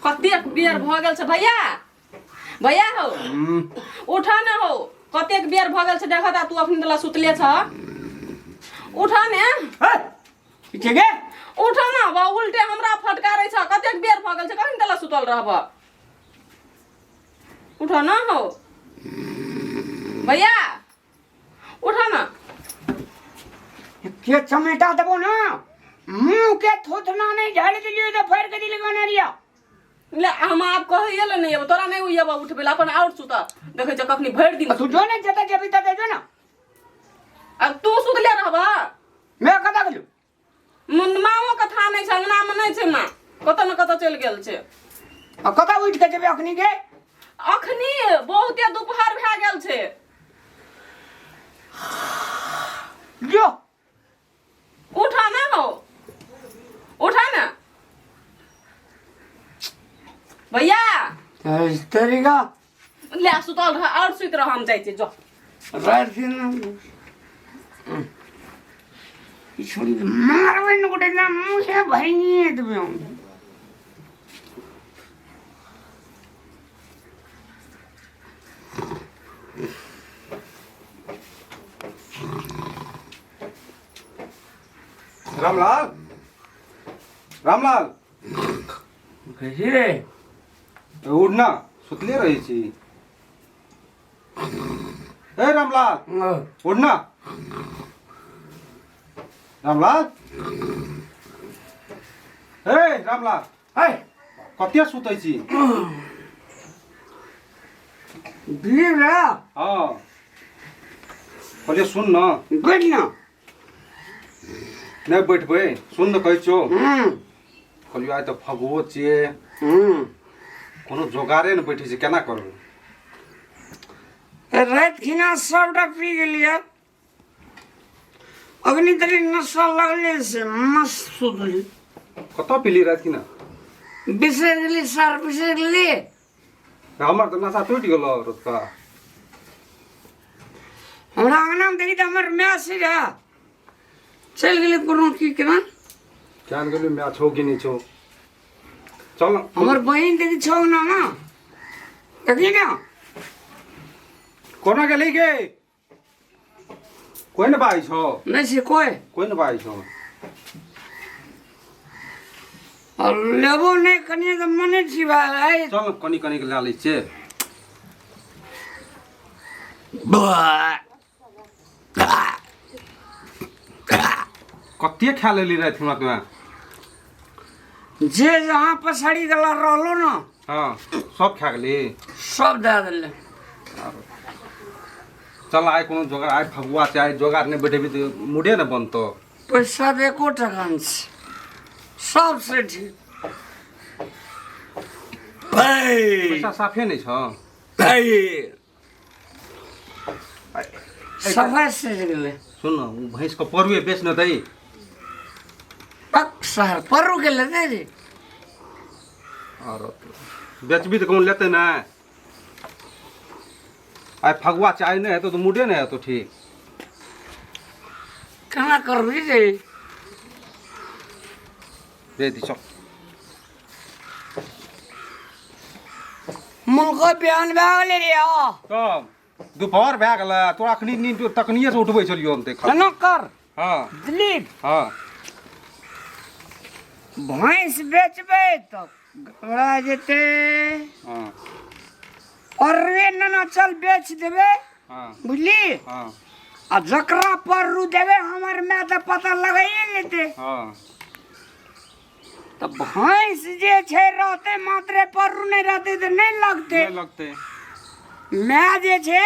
कतेक बेर भऽ गेल छै भैया भैया हो उठ ने हो कतेक बेर भऽ गेल छै देखत आ तू अखन तला सुतले छ उठ ने पीछे गे उठ ने बा उल्टे हमरा फटकारै छ कतेक बेर भऽ गेल छै कखन तला सुतल रहब उठ न हो भैया उठ न के चमेटा देबो ना मुंह के थोथना नहीं झाड़ दिलियो तो फाड़ के दिली गनेरिया ले हम आब कहैये ले नहि अयबो तोरा नहि उयबो उठबै ला अपन आओर सुत देखै छ कखनी भरि दिन तू जो ने जता जेबी तते जो ना आ तू सुतले रहबा मैं कता गेलू माओ कथा नहि छै अंगनामे नहि छै माँ कतऽ ने कतऽ चलि गेल छै आ कता उठि के जेबे अखनी के अखनी बहुते दुपहर भए गेल छै जो उठा ना हो उठा ना भैया इस तरीका ले सुतल रह और सुति रह हम जाइ छी जो राति दिन ई छोड़ी मारबै ने गोटे ना मुँह भैंगिए देबै हम। रामलाल रामलाल कहै रे उठ ना सुतले रहै छी ए रामलाल उठ ना रामलाल ए रामलाल है कते सुतै छी भीड़ रे हँ कहलियै सुन न बैठ ना नहि बैठबै सुन न कहै छियौ हम्म कहलियौ आइ तऽ फगुओ छियै हम्म कोनो जोगारे नहि बैठै छै केना करबै राति खिना सबटा पी गेलियै अग्नि तरी नशा लगले से मस्त सुतली कतऽ पीली राति कि ना बिसरि गेली सर बिसरि गेली हमर तऽ नशा टूटि गेलो रतुका हमरा अंगनामे देखी तऽ हमर माय से रहे चलि गेलै कोनो की केना केहन गेलियो माय छौ कि नहि छौ चल न। हमर बहिन देखी छौ अंगनामे देखी ने कोना गेली गे कोइ ने बाजै छौ नहि छै कोइ कोइ ने बाजै छौ आओर लेबो नहि कनिए तऽ मने छी भाइ चल कनि कनि लए लै छियै कते खा लेली राति हमरा तोरा जे जहाँ पछाड़ी गेला रहलो ने हँ सब खा गेली सब दए देले चल आइ कोनो जोगाड़ आइ फगुआ छै आइ जोगाड़ नहि बैठेबी तऽ मूडे ने बनतो पैसा तऽ एको टका नहि छै सब से ठीक पैसा साफे नहि छौ सफाइ से गेलै सुन न ओ भैंसके परुए बेच न दै पक शहर परू के लेते रे आओर बेचबी तऽ कोनो लेतै नहि आइ फगुआ छै आइ नहि हेतौ तऽ मूडे नहि हेतौ ठीक केना करबी रे दे दी चल मुलको बिहान भए गेलै रे आ तब दुपहर भए गेलै तोरा अखनी नींद तखनिए से उठबै छलियौ हम तऽ केना कर हँ दिलीप हँ भैंस बेचबै तऽ गड़बड़ा जेतै हँ अरवे नना चल बेच देबै हँ बुझली हँ आ जकरा परू देबै हमर माय तऽ पता लगाइए लेतै हँ तऽ भैंस जे छै रहतै मात्रे परू नहि रहतै तऽ नहि लगतै नहि लगतै माय जे छै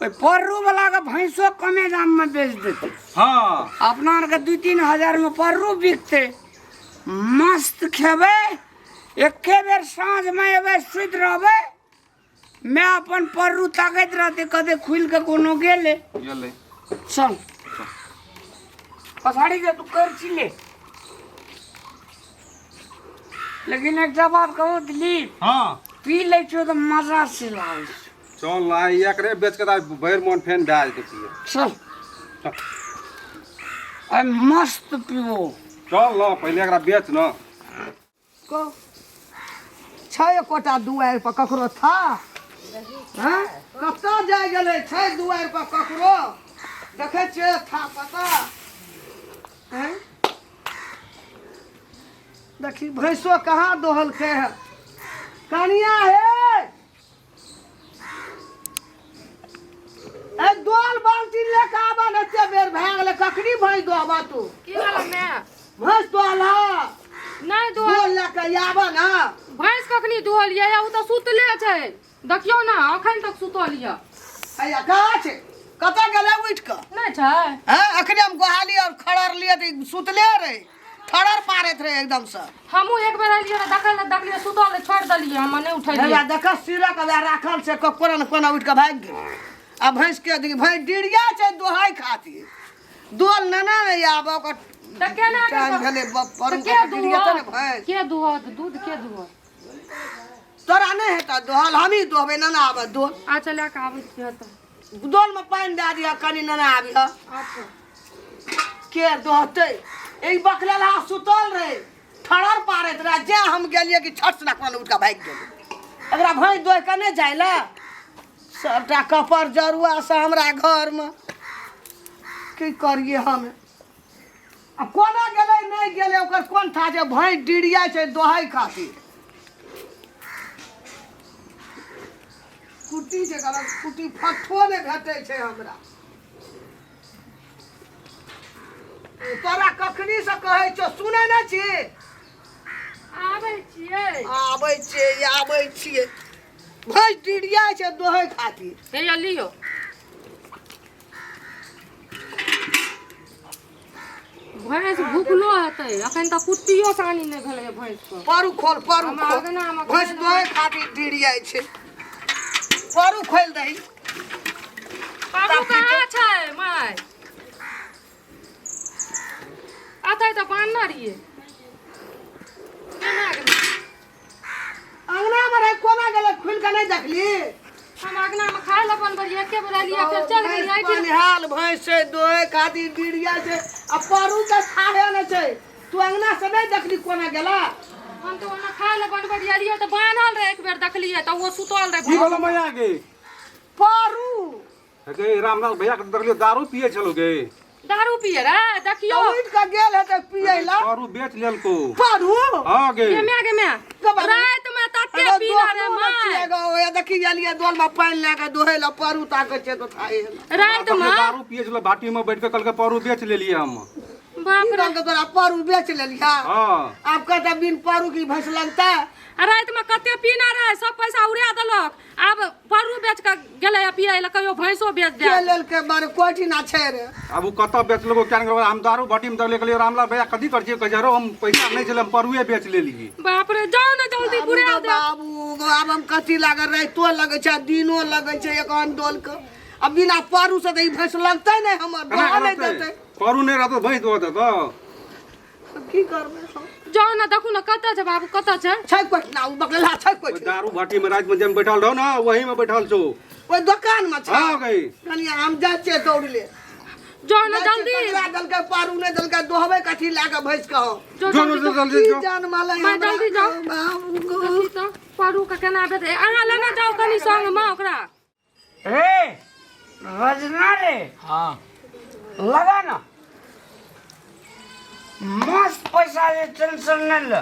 ओहि परू वाला के भैंसो कमे दाममे बेच देतै हँ अपना आरके 2-3 हजार मे परू बिकतै मस्त खेबै एके बेर साँझमे एबै सुति रहबै माय अपन परू ताकैत रहतै कतै खुलि कऽ कोनो गेलै गेलै चल पछाड़ी के तू कर छी ले लेकिन एकटा बात कहू दिलीप हँ पी लै छियौ तऽ मजा से लागै छै चल आइ एकरे बेच के तऽ आइ भरि मोन फेन भए जेतै पियै चल चल आइ मस्त पीबो चल न पहिले एकरा बेच न कह छै एकोटा दुआरि पर ककरो था हँ कतऽ जाय गेलै छै दुआरि पर ककरो देखै छियै था पता आँय देखी भैंसो कहाँ दोहलकै है कनिया हे ए दोल बाल्टी लेके आबा ने एते बेर भए गेलै कखनी भैंस दोहबा तू की भेल माय भैंस दोहला नहि दुहल दोल लेके आबा ना भैंस कखनी दुहल ये ओ तऽ सुतले छै देखियौ ने अखन तक सुतल ये हैया कहाँ छै कतऽ गेलै उठि कऽ नहि छै हँ अखने हम गोहाली और खड़र लिए तऽ ई सुतले रहै ठड़र पारैत रहै एकदमसँ हमहूँ एक बेर एलियै रहए देखै लए देखलियै सुतल रहै छोड़ि देलियै हम नहि उठेलियै हैया देख सिरक वएह राखल छै कोना ने कोना उठि कऽ भागि गेलै आ भैंस के देखी भैंस डिरिया छै दोहाइ खातिर दोल नेने ने आब ओकर तऽ केना टाइम भेलै तऽ परू के डिरियतै ने दुहत भैंस के दुहत दूध के दुहत तोरा नहि हेतऽ दोहल हमही दोहबै नेने आबऽ दोल अच्छा लए कऽ आबै छियै तऽ दोलमे पानि दए दिहऽ कनि नेने आबिहऽ अच्छा के दोहतै ई बकलेलहा सुतल रहै ठड़र पारैत रहै जे हम गेलियै कि छठ सना कोन उठि कऽ भागि गेलै एकरा भैंस दोहि कऽ नहि जाइ लए सबटा कपर जरुआ से हमरा घरमे की करियै हम आ कोना गेलै नहि गेलै ओकर कोन था जे भैंस डिरिया छै दोहै खातिर कुट्टी छै गलत कुट्टी फट्ठो नहि भेटै छै हमरा तोरा कखनी से कहै छौ सुनै नहि छी आबै छियै आबै छियै आबै छियै भैंस डिरिया छै दोहै खातिर हे लियौ भैंस भुखलो हेतै अखन तऽ कुट्टियो सानी नहि भेलै भैंस के परू खोल परू हमरा खोल अङ्गनामे भैंस खाय दोहे खातिर डिरिया छै परू खोलि दही बाबू कहाँ छै माय अतै तऽ बान्हने रहियै केना गेलै अंगना में रहे कोना गेलै खुलि कऽ नहि देखली हम अगना में खाय लए बनबै रहियै एके बेर एलियै फेर चलि गेलियै एहिठाम पनिहाल भैंस छै दोहे खातिर डिरिया छै आ परू के खाहे नहि छै तू अंगना से नहि देखली कोना गेला हम तऽ ओना खाय लए बनबै रहियै एलियै तऽ बान्हल रहै एक बेर देखलियै तऽ ओ सुतल रहै की भेलो मैया गे परू गे रामलाल भैया के देखलियो दारू पिए छलो गे दारू पिए रे देखियो उठि कऽ गेल हेतै पियै लए दारू बेच लेलको परू हाँ गे गे माय गे माय गो बाबू। राति में तते पीला रे माय देखी गेलियै दोल में पानि लए कऽ दोहे लए परू ताकै छै तऽ थाहे राति में दारू पिए छलो भाटी में बैठ के कल के परू बेच लेलिए हम बाप रे की तोरा परू बेच लेलिया हाँ आब कहता बिन परू की भैंस लगता आ राति में कते पीना रहे सब पैसा उड़ा देलक आब परू बेच कऽ गेलै आ पियै लए कहियो भैंसो बेच के दे लेलकै बारे कोठी ना छै रे आब ओ कतऽ बेचलको क्या नहीं हम दारू भट्टी में देखले कहलिए रामलाल भैया कथी कर छियै कहै छै, हम पैसा नहीं छलै हम परुए बेच लेलिए बाप रे जाओ ने जल्दी बाबू पुरा गो दे बाबू गो, आब हम कथी लागल रातिो लगै छै आ दिनो लगै छै एखन डोल के आ बिना परू से तऽ ई भैंस लगतै नहि हमर केना दोहा नहि रहतै देतै परू नहि रहतौ भैंस दो देतौ की करबै हम जाओ ने देखू ने कतऽ छै बाबू कतऽ छै छै कोठना ओ बकलेला छै ओहि कोठना दारू भट्टी में राति में जब बैठल रहो ना वही में बैठल छौ ओहि दोकान में छै हाँ गई कनिया हम जाइ छियै दौड़ले जाओ ने जल्दी ककरा देलकै पारू नहि देलकै दोहबै कथी लए कऽ भैंस के हम जो जो जल्दी जो जाओ। जल्दी की जो जान मालै माँ, हमरा जल्दी जाओ। बाबू गो। देखी तऽ परू के केना बेचै अहाँ लेने जाउ कनि संग मे ओकरा रे रजना रे हाँ लगा ना मस्त पैसा दे टेंशन नहीं ले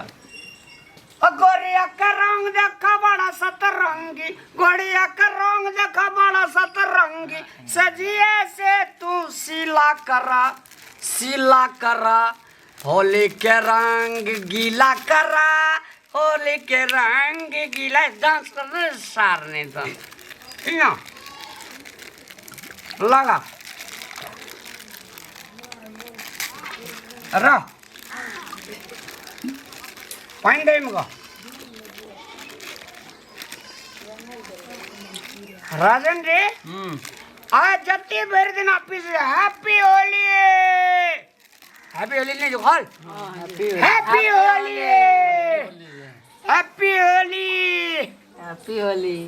ओ गोरिया के रंग देखा बड़ा सतरंगी गोरिया के रंग देखा बड़ा सतरंगी सजिए से तू सिला करा सिला करा होली के रंग गीला करा होली के रंग गीला डांस कर रहे सार नहीं तो ना लगा रह पानि दे में राजन जी आज जत्ती भर दिन office happy Holi happy Holi नहीं जो call happy Holi happy Holi happy Holi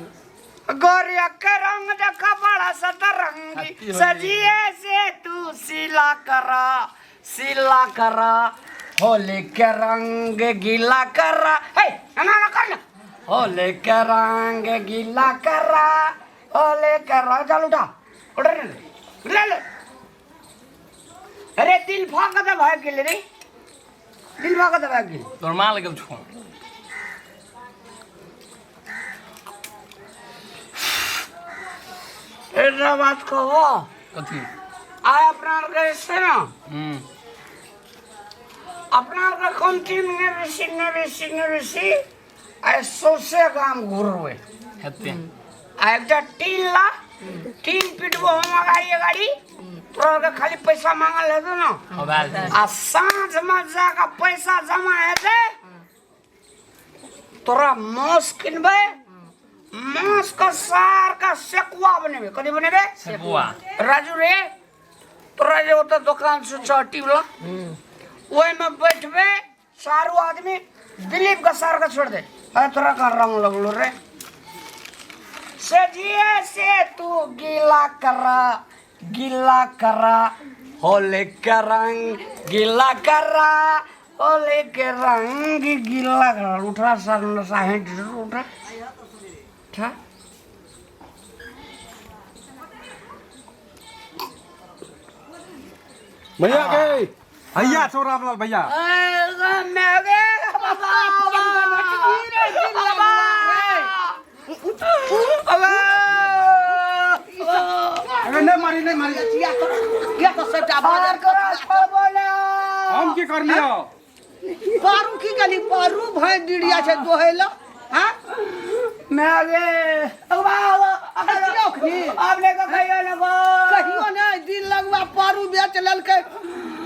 गोरिया के रंग देखा बड़ा सतरंगी सजिए से तू सिला करा सिला करा होली के रंग गीला करा हे ना ना कर ना होले के रंग गीला करा होले के रंग। चल उठा, उठा रे, ले ले। अरे दिल फाक दे भाग गेले रे, दिल फाक दे भाग गेल। तोर माँ लगल छौ। एकरा बात कहो। कथी? आय अपना आरके से ना अपना आरके कमती ने बेसी ने बेसी ने बेसी आय सौंसे गाम घुरबै। हेतै। आ एकटा टीन ला, टीन पिटबो हम अगाड़ी अगाड़ी, तोरा के खाली पैसा मांगल हेतौ ना। हँ, भए जेतै। आ साँझ में जाके पैसा जमा हेतै, तोरा मांस किनबै, मांस के सार के सेकुआ बनेबै। कथी बनेबै? सेकुआ। राजू रे, तोरा जे ओतऽ दोकान से चहटी वाला, ओहिमे बैठबै चारू आदमी, दिलीप के सार के छोड़ दे। अरे तोरा का रंग लगलो रे, से जिए से तू गीला करा गीला करा होले के रंग गीला करा होले के रंग गीला करा। उठा सर साहेब, उठा उठा। भैया के भैया छौ रामलाल भैया। अरे नहीं मारी, नहीं मारी। किया तो सबटा बाजार कर हम की कर लियो? पारू की गली पारू भैं डिड़िया छै दोहैला। हाँ मैं आगे आपने का कहियो ना गो, कहियो नहीं। दिन लगवा पारू बेच लेलकै,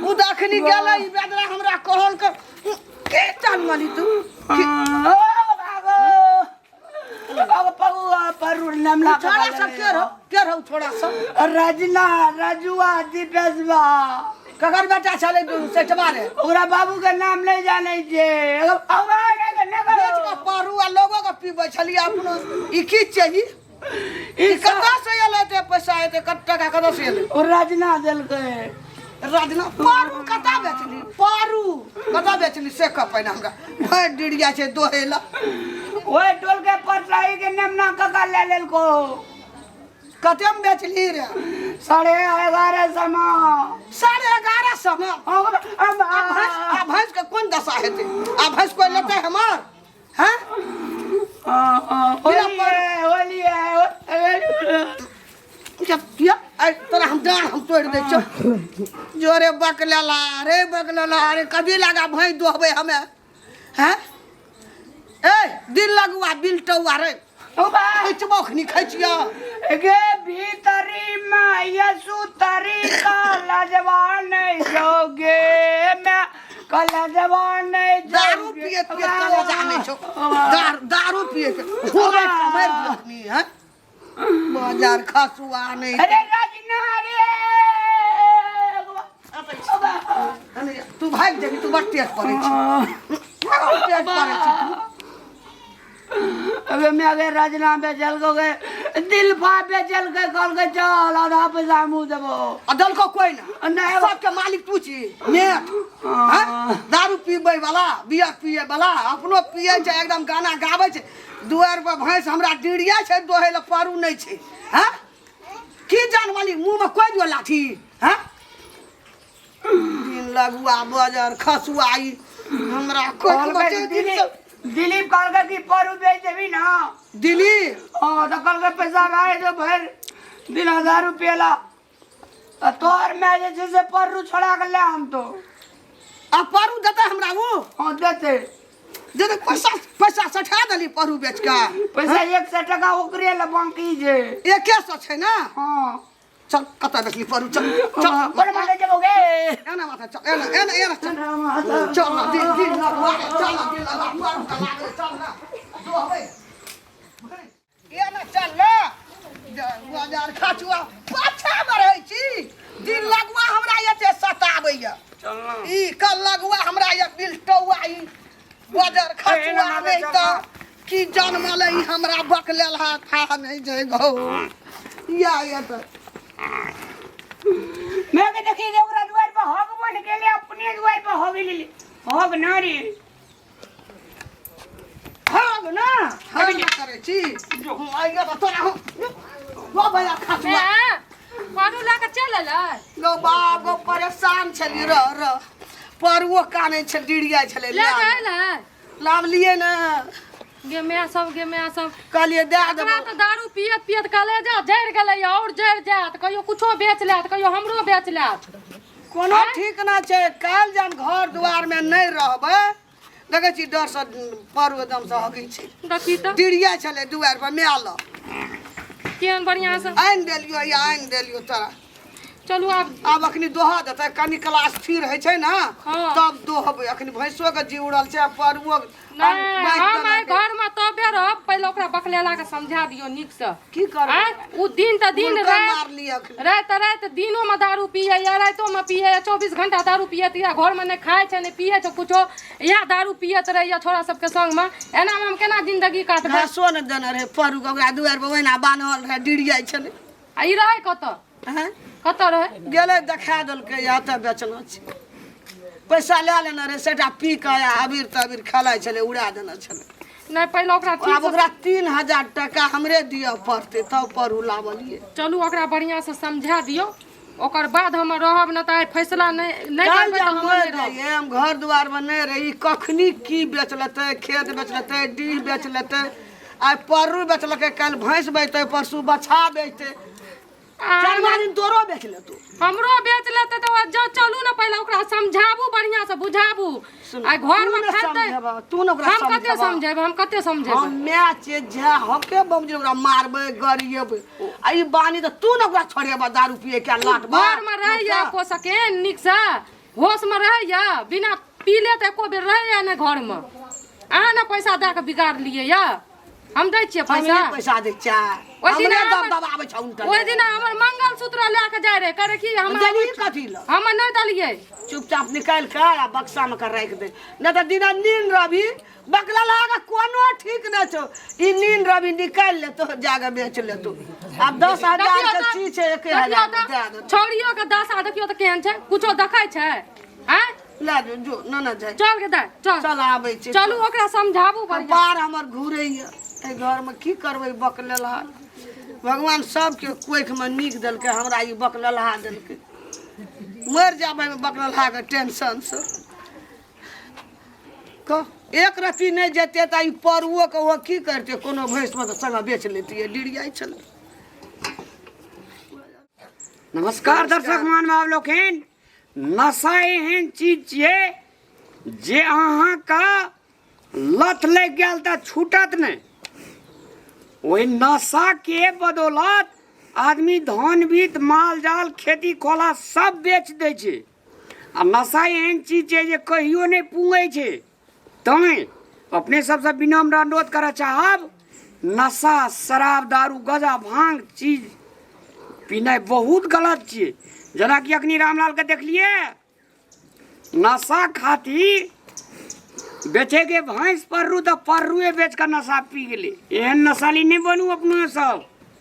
उ दखनी गेलै ई बेदरा हमरा कहल के के जान मानी तू छोड़ा सब के रहो, के रहो छोड़ा सब। रजना रजुआ दीपेशवा ककर बेटा छलै सेठवा रे? ओकरा बाबू के नाम नहीं जानै छै। बेच के पारू आ लोगो के पीबै छलियै अपनो। ई की चाही? ई कतऽ से एलै एते पैसा? एते कत टका कतऽ से एलै? ओ रजना देलकै। रजना पारू कतऽ बेचली? पारू कतऽ बेचली से कह पहिने हमरा। भरि डिरिया छै दोहैला। ओहि टोल के परसाई के नेमना कका ले लेलको। कते में बेचली रे? 1150 में। 1150 में? आ भैंस के कोन दशा हेतै? आ भैंस कोई लेतै हमर? हैं? होली है, होली है। जब किया आइ तोरा हम डाँड़ हम तोड़ि दै छियौ। जोरे बकलेला रे, बकलेला रे, कभी लगा भैंस दोहबै हमे? हैं? ए दिल लगुआ बिलटौआ रे, खैचबो खनी खैचिया गे भीतरी में यसु तरी कलजवा नहीं जोगे मैं कलजवा नहीं। दारू पिए पिए कलेजा नहीं छौ। दारू दारू पिए के घुरै के मारि देलखनी। हैं बाजार खसुआ नहीं। अरे रजना रे, तू भागि जेबी, तू बड़ तेज पड़ै छी, बड़ तेज पड़ै छी तू। अबे मैं अगर रजना बेचल को गए दिल फा बेचल के कल के चल आधा पैसा मुँह देबो। आ देलको कोई ना? नहीं। सबके मालिक तू छी नेट। हैं? दारू पीबै वाला, बियर पिए वाला, अपनो पिए छै, एकदम गाना गाबै छै दुआर पर। भैंस हमरा डिरिया छै दोहै लए, पारू नहि छै। हैं की जानवाली मुँह में कोई दियो लाठी। हैं दिन लगुआ बजर खसुआ ई हमरा कोई कहलकै बचे दिन दिलीप सब। दिलीप कहलकै कि परू बेच देबी ना? दिलीप। हाँ, तो कहलकै पैसा भए जेतौ भरि दिन 1000 रुपया ला। आ तोहर माय जे छै से परू छोड़ा के ले हम तो। आ पारू देतै हमरा उ? हाँ, देतै। देतै पैसा? पैसा सठा देली पारू बेच के? पैसा 100 टका ओकरे लए बाकी छै। 100 छै ना? हाँ। चल, कतऽ बेचली पारू? चल चल। कोन माथे जेबो गे? एना माथा चल, एना एना एना चल, चल ना। दिन दिन लगुआ रे, चल ना, दिन लगुआ पारू के लागले, चल ना दोहबै एना, चल ना। बाजार खाचुआ पाछा मे रहै छी। दिन लगुआ हमरा एते सताबैया ई कल लगुआ हमरा ये बिलटौआ ई बजर खचुआ नहि तऽ की जनमल ई हमरा बकलेल हा खा नहि छै गौ या ये तऽ। मैं के देखी जे ओकरा दुआर पर हग बन गेले, अपने दुआर पर हग लेली। हग ना रे, हग ना। सकै छी जो हम आइयो तऽ तोरा हम गो भैया खसुआ पारू लऽ कऽ चलि एलै गो बाप गो परेशान छलियै रह रह परुओ कानै छल डिरियाइ छलै लऽ कऽ एलै लावलियै ने गे माय सब गे माय सब कहलियै दए एकरा देबो तऽ दारू पियत पियत कलेजा जरि गेलै और जरि जायत कहियो कुछो बेच लेत कहियो हमरो बेच लेत कोनो ठीक ना छै काल्हि जहन घर दुआरमे नहि रहबै देखै छी डरसँ परू एकदमसँ हगै छै देखी तऽ डिरिया छलै दुआरि पर माय लग केहन बढ़िआँ से आनि देलियौ या आनि देलियौ तोरा चलू आब आब अखनी दोहा देतै कनी कला स्थिर होइ छै ने हँ। तब दोहबै अखनी भैंसो के जी उड़ल छै आ परुओ नहि हम आइ घरमे तबे रहब पहिले ओकरा बकलेला के समझा दियौ नीकसँ की करबै आँय ओ दिन तऽ दिन हुनकर राति मारली अखनी राति राति दिनोमे दारू पियैया रातिोमे पियैया 24 घंटा दारू पियैत यऽ घरमे नहि खाइ छै नहि पियै छै कुछो इएह दारू पियैत रहैया छोरा सबके संगमे एनामे हम केना जिंदगी काटबै घासो ने देने रहै परू के ओकरा दुआरि पर ओहिना बान्हल रहै डिरियाइ छलै आ ई रहै कतऽ आँय कतऽ रहै गेलै देखा देलकै एतऽ बेचना छै पैसा लए लेने रहै सेटा पी कऽ आ अबीर तबीर खेलाइ छलै उड़ा देने छलै नहि पहिले ओकरा आब ठीक ओकरा 3000 टाका हमरे दिअ पड़तै तब परू लाबलियै चलू ओकरा बढ़िआँ से समझा दियौ ओकर बाद हम रहब नहि तऽ आइ फैसला नहि नहि काल्हि करबै जे तऽ हम हम मरि नहि रहब जाइए हम घर दुआरमे नहि रही कखनी की बेच लेतै खेत बेच लेतै डीह बेच लेतै आइ परू बेचलकै काल्हि भैंस बेचतै परसू बछा बेचतै चारि दिन तोरो बेच लेतौ हमरो बेच लेतै तऽ जो चलू ने पहिले ओकरा समझाबू बढ़िआँ से बुझाबू आ घरमे तू ने खेतै समझेबह, तू ने ओकरा हम कते समझेबह। समझेबै हम कते समझेबै हम माय छियै जे हके बमजी ओकरा मारबै गरिएबै आ ई बानी तऽ तू ने ओकरा छोड़ेबह दारू पिए के लाट घरमे रहैया एको सेकेंड नीकसँ होशमे रहैया बिना पीले तऽ एको बेर रहैया नहि घरमे अहाँ ने पैसा दए कऽ बिगाड़लियै यऽ हम दै छियै पैसा पैसा पैसा दै छै ओहि दिना हमरे दब हमर- दबाबै छौ उनटा ओहि दिना हमर मंगलसूत्र लए कऽ जाइ रहै करे की हमरा देली कथी लए हम नहि देलियै चुपचाप निकालि कऽ आ बक्सामे कऽ राखि दे नहि तऽ दिना नीन रवि बकला लगा कोनो ठीक नहि छौ ई नीन रवि निकालि लेतो जाके बेच लेतो आब 10,000 देखियौ के तऽ- चीज छै एक देखियौ हजार तऽ दए दे छौड़ियो के दशा देखियौ तऽ केहन छै कुछो देखै छै आँय लए जो जो न न जाय चल के दाय चल चल आबै छी चलू ओकरा समझाबू बढ़िआँ कपार हमर घुरैया एहि घरमे की करबै बकलेलहा भगवान सबके कोखिमे नीक देलकै हमरा ई बकलेलहा देलकै मरि जाबै बकलेलहाके टेंशनसँ कह एक रत्ती नहि जेतै तऽ ई परुओके ओ की करतै कोनो भैंसमे तऽ संगे बेच लेतियै डिरियाइ छलै नमस्कार दर्शक महानुभाव लोकनि नशा एहन चीज छियै जे अहाँके लत लागि गेल तऽ छूटत नहि ओहि नशाके बदौलत आदमी धन बीत माल जाल खेती खोला सब बेच दै छै आ नशा एहन चीज छै जे कहियो नहि पुङै छै तैँ अपने सबसँ विनम्र अनुरोध करऽ चाहब नशा शराब दारू गजा भांग चीज पीनाइ बहुत गलत छियै जेनाकि अखनी रामलालके देखलियै नशा खातिर बेचेके भैंस पर्रू तऽ पर्रुए बेच कऽ नशा पी गेलै एहन नशाली नहि बनू अपनो सब।